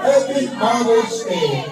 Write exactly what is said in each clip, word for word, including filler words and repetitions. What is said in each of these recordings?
Happy Mother's Day.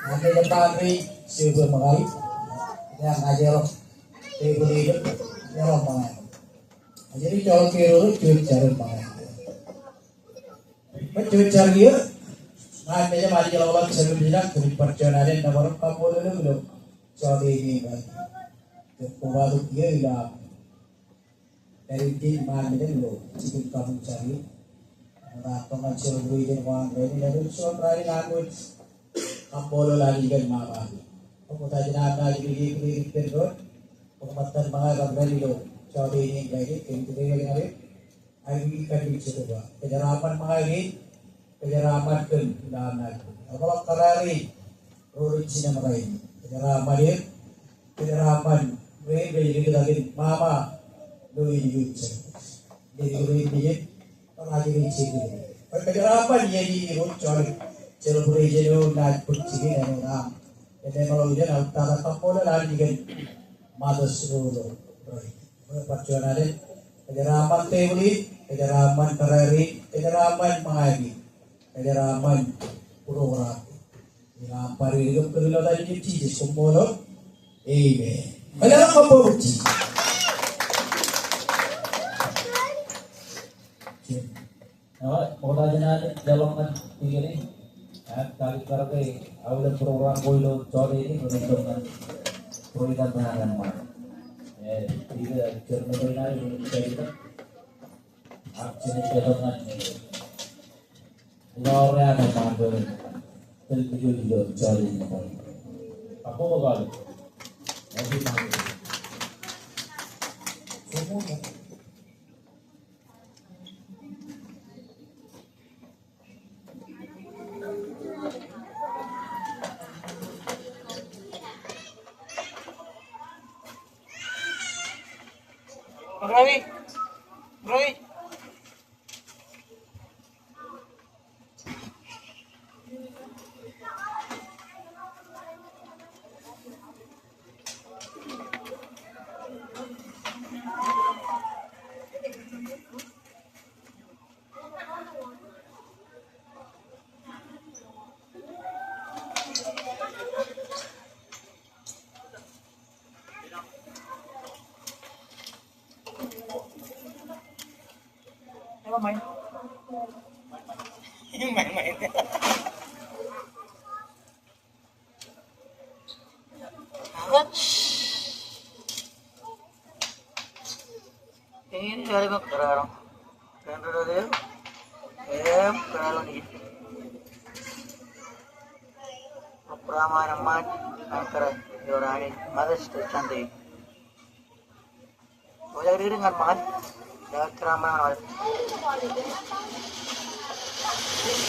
Ñan ilo bar eo, ij bwe ṃōkaj, ij ña ejjeḷọk tebōḷ eo, ejjeḷọk ṃōkaj. Ajri jọọk kōj ro, juon jar im ṃōkaj. Bwe juon jar kiiō, ña ij mejaṃ, ajri ḷọk jar im jar, kōmij bar juon alen nōbar kaṃṃoolol eok ilo jọteen in rainin. Bwe kobatok kiiō ilo aṃ pād ippān ṃaan mejaṃ ilo jikin kabuñ jar in. Ṃokta tok ñan celebration ko an rainin, ilo juon raan in an wōj kaṃṃoolol Anij kōn ṃaṃa. Koṃṃool ta jān aṃ naaj ri ippān doon, koṃṃool ta ṃōkaj kab rainin ilo jọteen in rainin, kōn ippān doon. Ak ij kōṇaan jet ba, kōjeraaṃṃan ṃōkaj kein, kōjeraaṃṃan kōm ilo aṃ naaj bōk. Eḷap kōrā rein ro rej jinem rainin. Kōjeraaṃṃan er, kōjeraaṃṃan rein rej likūt aō ṃaṃa ilo āinwōt jet. Ilo āinwōt jet, rej jinem. Kōjeraaṃṃan iien in ilo jọọr celebration eo naaj bōk jikin āinwōt aṃ. Emeḷeḷe jen al tata kaṃṃoolol Anij kōn Mother's Day ilo rainin. Bar juon alen, kōjeraaṃṃan tebōḷ in, kōjeraaṃṃan kōrā rein, kōjeraaṃṃan ṃōkaj kein, kōjeraaṃṃan program in. Inaaj bar edik kōm ilo etan in Jisōs, koṃṃool. Amen. Kōjeraaṃṃan Jisōs. Eo, ṃokta jān alen, ejjeḷọk ñan tikōn in. Ak kalikkar ke aolep program ko ilo jọteen in, ren itok ñan program in an ṃaan. E, ilo jọteen in an ṃaan, ren itok. Ak jen itok ñan ilo aorōk an ṃaan, ren itok ilo jọteen in. Ak koṃṃool. Happy Mother's Day. Roy. Roy. Im kōrā ḷọk. Im kōrā ḷọk. Abraham an eṃṃaan an kōrā ilo raan in Mother's Day Sunday. Wōj aō dikdik ñan ṃōñā. Ilo kōrā ṃōñā.